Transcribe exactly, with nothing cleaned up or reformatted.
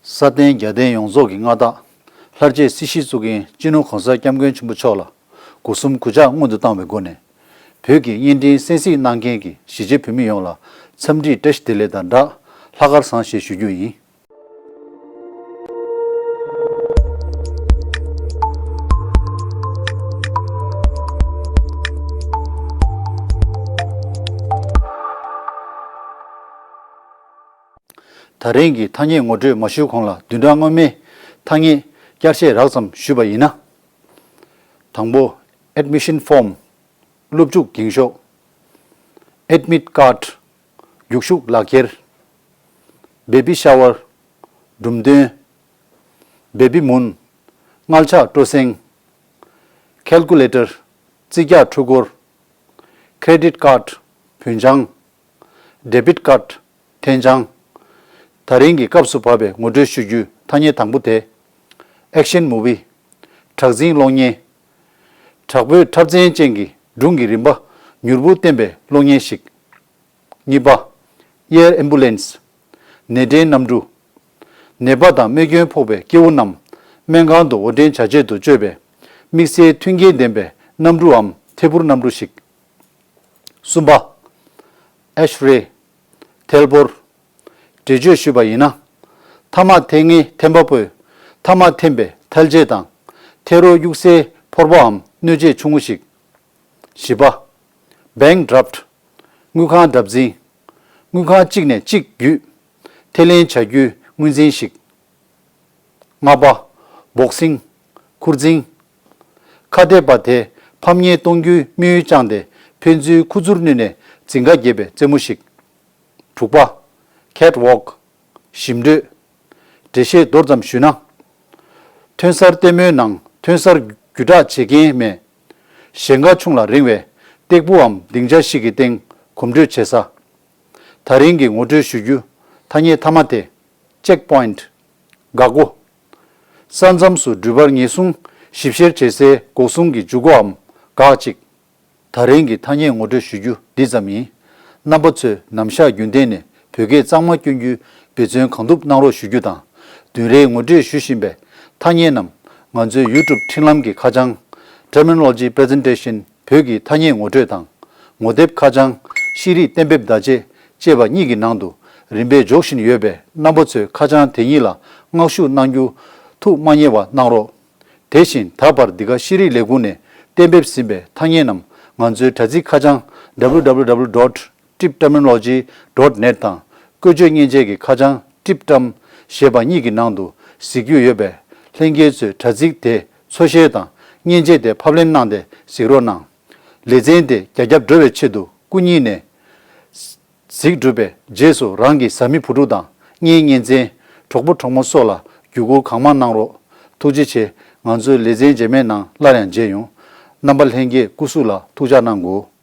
ས་སྟེང་རྒྱལ་བསྟན་ཡོངས་རྫོགས་ཀྱི་མངའ་བདག་ལྷར་བཅས་སྲིད་ཞིའི་གཙུག་རྒྱན་སྤྱི་ནོར་༸གོང་ས་༸སྐྱབས་མགོན་ཆེན་པོ་མཆོག་ལ་སྒོ་གསུམ་གུས་ཕྱག་སྔོན་དུ་བཏང་བའི་སྒོ་ནས། བོད་ཀྱི་བརྙན་འཕྲིན་གསན་གཟིགས་གནང་མཁན་གྱི་གཞིས་བྱེས་བོད་མི་ཡོངས་ལ་འཚམས་འདྲིའི་བཀྲ་ཤིས་བདེ་ལེགས་དང་སྦྲགས། ལྷག་དཀར་བཟང་ཞེས་ཞུ་རྒྱུ་ཡིན། ད་རིང་གི་ཐ་སྙད་ངོ་སྤྲོད་མ་ཞུས་གོང་ལ་བདུན་ཕྲག་སྔོན་མའི་ཐ་སྙད་བསྐྱར་བཤད་རགས་ཙམ་ཞུས་པ་ཡིན་ན། དང་པོ། Admission Form། སློབ་འཇུག་འགེངས་ཤོག Admit Card། རྒྱུགས་ཤུགས་ལག་ཁྱེར། Baby Shower། སྒྲུང་འདོན། Baby Moon། མངལ་ཆགས་སྤྲོ་གསེང་། Calculator། རྩིས་རྒྱག་འཕྲུལ་འཁོར། Credit Card། བུན་ཆང་། Debit Card། འཐེན་ཆང་། ད་རིང་གི་སྐབས་སུ་བབས་པའི་ངོ་སྤྲོད་ཞུ་རྒྱུའི་ཐ་སྙད་དང་པོ་དེ། Action Movie། དྲག་འཛིང་གློག་བརྙན། དྲག་པོའི་འཁྲབ་ཚན་ཅན་གྱི་སྒྲུང་གི་རིམ་པ་མྱུར་པོ་བསྟན་པའི་གློག་བརྙན་ཞིག་གཉིས་པ། Air Ambulance། ནད་འདྲེན་གནམ་གྲུ། ནད་པ་དང་རྨས་སྐྱོན་ཕོག་པའི་སྐྱེ་བོ་རྣམས་སྨན་ཁང་དུ་འོར་འདྲེན་བྱ་ཆེད་དུ་སྤྱོད་པའི་དམིགས་བསལ་མཐུན་རྐྱེན་ལྡན་པའི་གནམ་གྲུའམ་ཐད་འཕུར་གནམ་གྲུ་ཞིག་གསུམ་པ། Ash Ray། ཐལ་འཕོར། འགྲེལ་བརྗོད་ཞུས་པ་ཡིན་ན། ཐ་མག་འཐེན་མཁན་འཐེན་པ་པོས་ཐ་མག་འཐེན་པའི་ཐལ་ཆས་དང་། ཐལ་རོ་གཡུག་སའི་ཕོར་པའམ་སྣོད་ཆས་ཆུང་ངུ་ཞིག་བཞི་པ། Bank Draft། དངུལ་ཁང་དྲ་འཛིན། དངུལ་ཁང་གཅིག་ནས་གཅིག་བརྒྱུད་ཐད་ལེན་བྱ་རྒྱུའི་དངུལ་འཛིན་ཞིག་ལྔ་པ། Boxing། ཁུར་འཛིན། ཁ་གཏད་པ་དེས་ཕམ་ཉེས་གཏོང་རྒྱུའི་དམིགས་ཡུལ་བཅངས་ཏེ་ཕན་ཚུན་ཁུ་ཚུར་བསྣུན་ནས་འཛིང་ག་རྒྱས་པའི་རྩེད་མོ་ཞིག་དྲུག་པ། Catwalk། ཞིམ་འགྲོས། འགྲེལ་བཤད་མདོར་ཙམ་ཞུས་ན། ཐོན་གསར་ལྟད་མོའི་ནང་ཐོན་གསར་བརྒྱུད་བསྒྲགས་བྱེད་མཁན་མེད། ཞེང་ཁ་ཆུང་ལ་རིང་བའི་སྟེགས་བུའམ་སྡིངས་ཆ་ཞིག་གི་སྟེང་གོམ་བགྲོད་བྱེད་ས། ད་རིང་གི་ངོ་སྤྲོད་ཞུ་རྒྱུ་ཐ་སྙད་མཐའ་མ་དེ། Checkpoint། འགག་སྒོ། ས་མཚམས་སུ་འགྲུལ་པར་ཉེན་སྲུང་ཞིབ་བཤེར་བྱེད་སའི་འགོག་སྲུང་གི་འཇུག་སྒོའམ་འགག་གཅིག་ད་རིང་གི་ཐ་སྙད་ངོ་སྤྲོད་ཞུ་རྒྱུ་འདི་ཙམ་ཡིན། རྣམ་པ་ཚོས་ནམ་ཞག་རྒྱུན་གཏན་ནས་བོད་སྐད་གཙང་མ་སྐྱོན་རྒྱུའི་འབད་བརྩོན་གང་ཐུབ་གནང་རོགས་ཞུ་རྒྱུ་དང་། བདུན་རེའི་ངོ་སྤྲོད་ཞུ་བཞིན་པའི་ཐ་སྙད་རྣམས་ང་ཚོའི་YouTube འཕྲིན་ལམ་གྱི་ཁ་བྱང་། Terminology Presentation བོད་ཀྱི་ཐ་སྙད་ངོ་སྤྲོད་དང་། ངོ་དེབ་ཁ་བྱང་། ཤེས་རིག་གཏན་འབེབས་བརྡ་ཆད་ཅེས་པ་གཉིས་ཀྱི་ནང་དུ་རིམ་པས་འཇོག་བཞིན་ཡོད་པས། རྣམ་པ་ཚོས་ཁ་བྱང་དེ་གཉིས་ལ་མངགས་ཞུ་གནང་རྒྱུ་ཐུགས་མ་བསྙེལ་བ་གནང་རོགས། དེ་བཞིན་ད་བར་འདི་ག་ཤེས་རིག་ལས་ཁུངས་ནས་གཏན་འབེབས་ཟིན་པའི་ཐ་སྙད་རྣམས་ང་ཚོའི་དྲ་ཚིགས་ཁ་བྱང་www dot tibterminology dot net དང་། བཀོལ་སྤྱོད་མཉེན་ཆས་ཀྱི་ཁ་བྱང་TibTerm ཞེས་པ་གཉིས་ཀྱི་ནང་དུ་གཟིགས་རྒྱུ་ཡོད་པས། ལྷན་རྒྱས་ཚོས་དྲ་ཚིགས་དེ་འཚོལ་བཤེར་དང་། མཉེན་ཆས་དེ་ཕབ་ལེན་གནང་སྟེ་གཟིགས་རོགས་གནང་། ལེ་ཚན་དེ་རྒྱ་ཁྱབ་འགྲོ་བའི་ཆེད་དུ་སྐུ་ཉིད་ནས་གཟིགས་གྲུབ་པའི་རྗེས་སུ་རང་གི་བཟའ་མི་བུ་ཕྲུག་དང་། གཉེན་ཉེ་ཚན། གྲོགས་པོ་གྲོགས་མོ་སོགས་ལ་བརྒྱུད་བསྐུར་གང་མང་གནང་རོགས། ཐུགས་རྗེ་ཆེ། ང་ཚོའི་ལེ་ཚན་རྗེས་མའི་ནང་སླར་ཡང་མཇལ་ཡོང་། རྣམ་པ་ལྷན་རྒྱས་སྐུ་གཟུགས་ལ་ཐུགས་ཅག་གནང་དགོས།